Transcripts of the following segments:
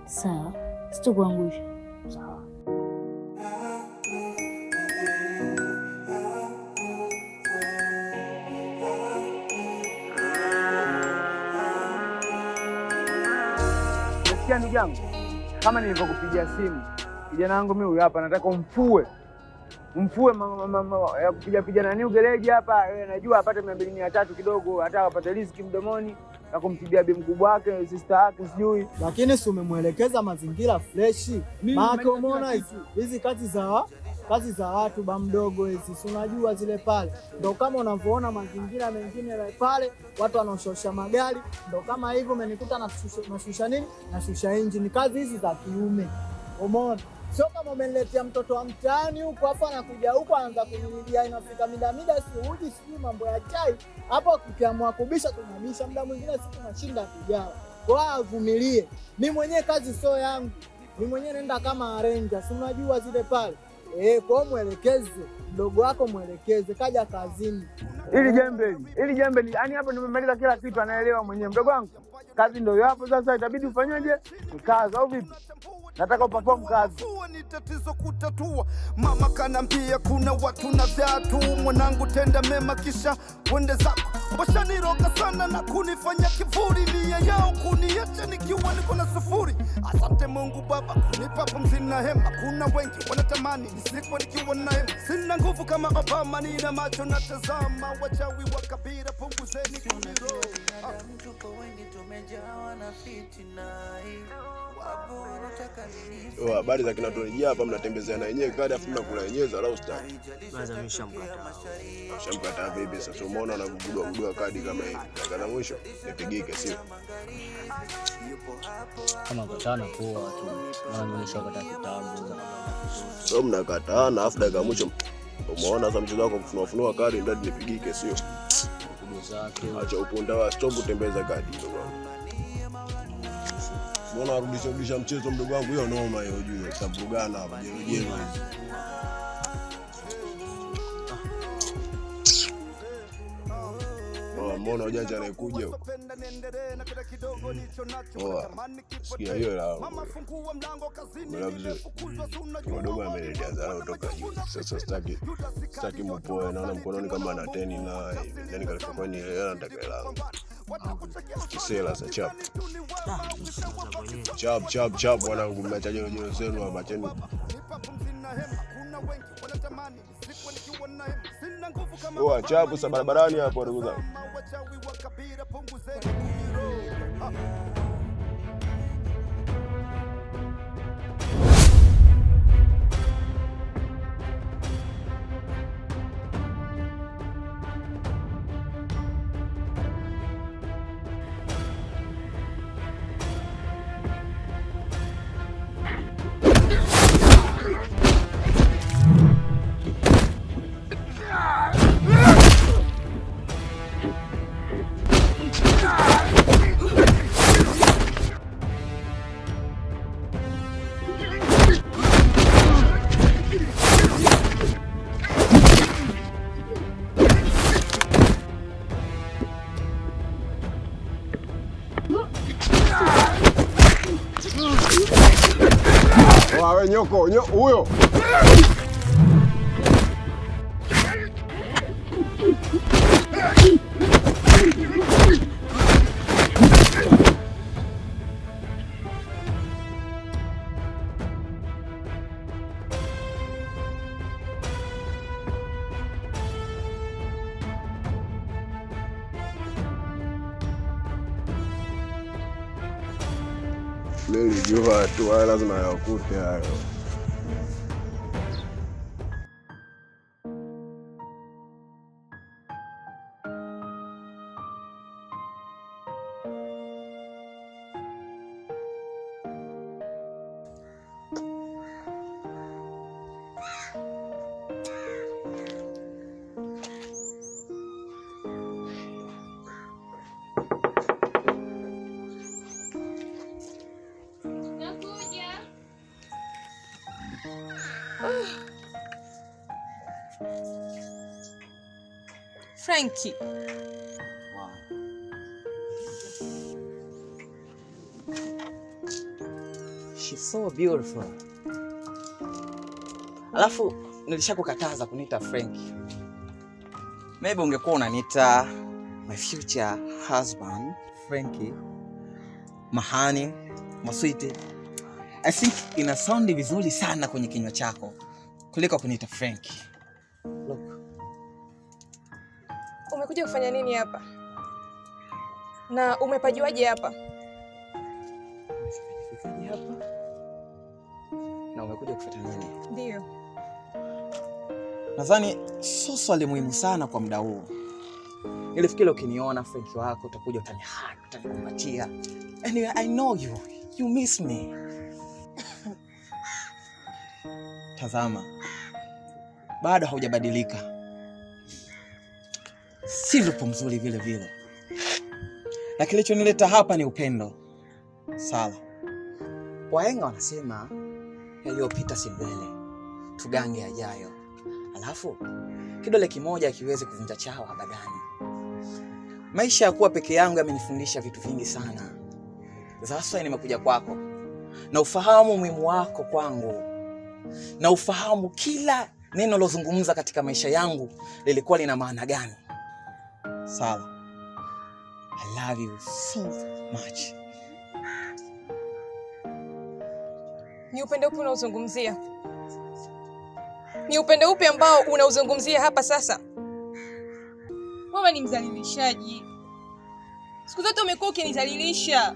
Sawa, sitokuangusha. Sawa. Nasikia ndugu yangu, kama nilivyokupigia simu, kijana wangu mimi huyu hapa, nataka umfue umfue ya kupiga piga nani ugereji hapa, najua apate 200 300 kidogo, hata apate riziki mdomoni na kumtibia bi mkubwa wake, sister yake sijui. Lakini si umemwelekeza mazingira freshi? Maana umeona hizi kazi za watu ba mdogo hizi, si unajua zile pale, ndo kama unavyoona mazingira mengine pale, watu wanaoshosha magari, ndo kama hivyo umenikuta nashusha nini, nashusha injini. Kazi hizi za kiume, umeona? Sio kama umeniletea mtoto wa mtaani huku afu anakuja huku anaanza kunililia, inafika mida mida, si uji sijui mambo ya chai hapo. Ukiamua kubisha tunabisha, muda mwingine sisi tunashinda kujawa. Kwa hiyo avumilie. Mi mwenyewe kazi sio yangu, mi mwenyewe naenda kama arranger, si unajua zile pale. Kwa hiyo mwelekeze mdogo wako, mwelekeze kaja kazini. Ili jembe hili, ili jembe ni yani, hapo nimemaliza kila kitu, anaelewa mwenyewe mdogo wangu. Kazi ndio hapo sasa, itabidi ufanyeje? Ni kazi au vipi? Nataka uperform kazi. Ni tatizo kutatua. Mama kanambia kuna watu na viatu, mwanangu tenda mema kisha wende zako. Washaniroga sana na kunifanya kivuli, nia yao kuniacha nikiwa niko na sufuri. Asante Mungu Baba kunipa pumzi na hema. Kuna wengi wanatamani nisikwe nikiwa na hema. Sina nguvu kama Obama, nina macho natazama. Wachawi wa kabila punguzeni kuniroga. Oh, habari za kinatonijia hapa mnatembezea na yenyewe kadi afu mnakula yenyewe za lao staki. Kwanza mimi shamkataa. Shamkataa vipi sasa? Umeona anagudua gudua kadi kama hivi. Dakika za mwisho nipigike sio? Kama katana poa tu. Maana mimi nishakataa kitambo. So mnakataana afu dakika mwisho umeona sasa mchezo wako kufunua funua kadi ndio nipigike sio? Kudo zake. Acha upunda wa stop kutembeza kadi ndugu wangu. Mbona warudisha rudisha mchezo mdogo wangu, hiyo noma hiyo ujue. Tutavurugana hapa jero jero hizi. Oh, mbona ujanja anayekuja huko? Poa. Sikia hiyo la. Mbona vizuri. Mdogo ameniletea dharau toka juu. Sasa sitaki mpoe, naona mkononi kama ana teni na hivi. Yaani kalifanya ni hela nataka hela yangu. Kisela za chap. Chap chap chap mwanangu, mmeacha jero jero zenu hapa cheni. Poa, chapu sa barabarani hapo ndugu zangu. Wewe nyoko huyo. Nilijua tu haya lazima yakute hayo. Frankie. Wow. She's so beautiful. Alafu nilishakukataza kuniita Frank. Maybe ungekuwa unaniita my future husband, Frankie, mahani, maswiti. I think ina sound vizuri sana kwenye kinywa chako kuliko kuniita Frank. Look. Umekuja kufanya nini hapa? Na umepajuaje hapa? Umefikaje hapa? Na umekuja kufuata nini? Ndio. Nadhani sio swali muhimu sana kwa muda huu. Nilifikiri ukiniona Frank wako utakuja utanihug, utanikumbatia. Anyway, I know you. You miss me. Tazama. Bado haujabadilika. Sivyo mzuri vile vile. Na kilichonileta hapa ni upendo. Sawa. Wahenga wanasema yaliyopita si mbele, tugange yajayo. Alafu kidole kimoja hakiwezi kuvunja chawa abadani. Maisha ya kuwa peke yangu yamenifundisha vitu vingi sana. Sasa nimekuja kwako na ufahamu umuhimu wako kwangu, na ufahamu kila neno lozungumza katika maisha yangu lilikuwa lina maana gani. Sawa, I love you so much. Ni upendo upi unaozungumzia? Ni upendo upi ambao unauzungumzia hapa sasa? Wewe ni mzalilishaji. Siku zote umekuwa ukinizalilisha,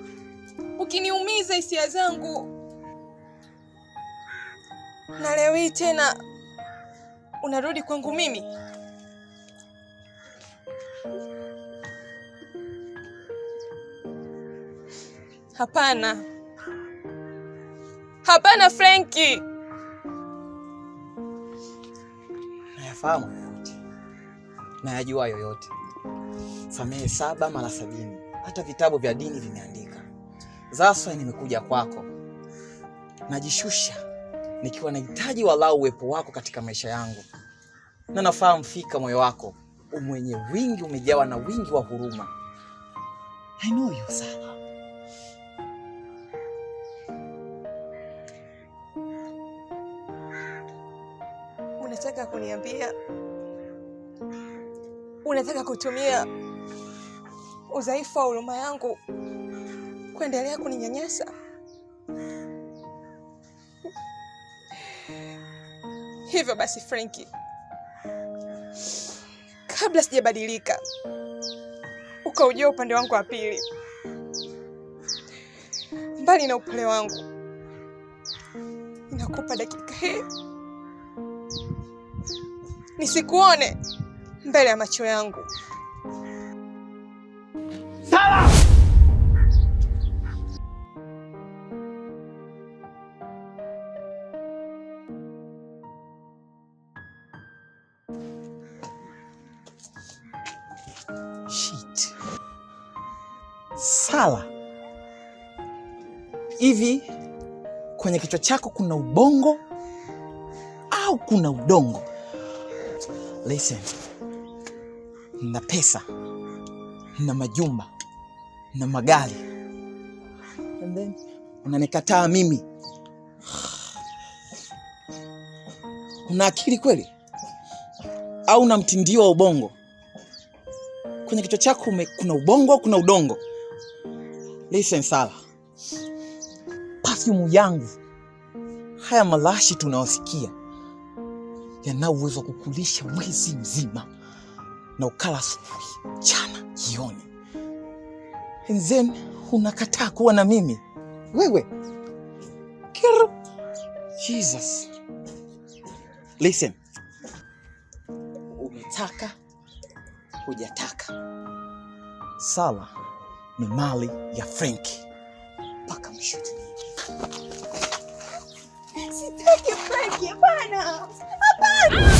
ukiniumiza hisia zangu, na leo hii tena unarudi kwangu mimi? Hapana, hapana Frankie. Nayafahamu yoyote, nayajua yoyote. Samehe 7 mara 70, hata vitabu vya dini vimeandika. Sasa nimekuja kwako, najishusha nikiwa nahitaji walau uwepo wako katika maisha yangu, na nafahamu fika moyo wako umwenye wingi, umejawa na wingi wa huruma. I know you, Sara. Unataka kuniambia unataka kutumia udhaifu wa huruma yangu kuendelea kuninyanyasa? Hivyo basi Frankie, kabla sijabadilika ukaujua upande wangu wa pili, mbali na upole wangu, ninakupa dakika hii nisikuone mbele ya macho yangu. Sara! Shit. Sara, hivi kwenye kichwa chako kuna ubongo au kuna udongo? Listen, na pesa na majumba na magari, and then unanikataa mimi? Una akili kweli au una mtindio wa ubongo? Kwenye kichwa chako kuna ubongo au kuna udongo? Listen Sara, perfume yangu, haya marashi tunayosikia yana uwezo wa kukulisha mwezi mzima na ukala asubuhi, mchana, jioni, and then unakataa kuwa na mimi wewe. Kiru. Jesus. Listen, umetaka hujataka, Sara ni mali ya Frankie mpaka mwisho. Sitaki Frankie, hapana. Hapana.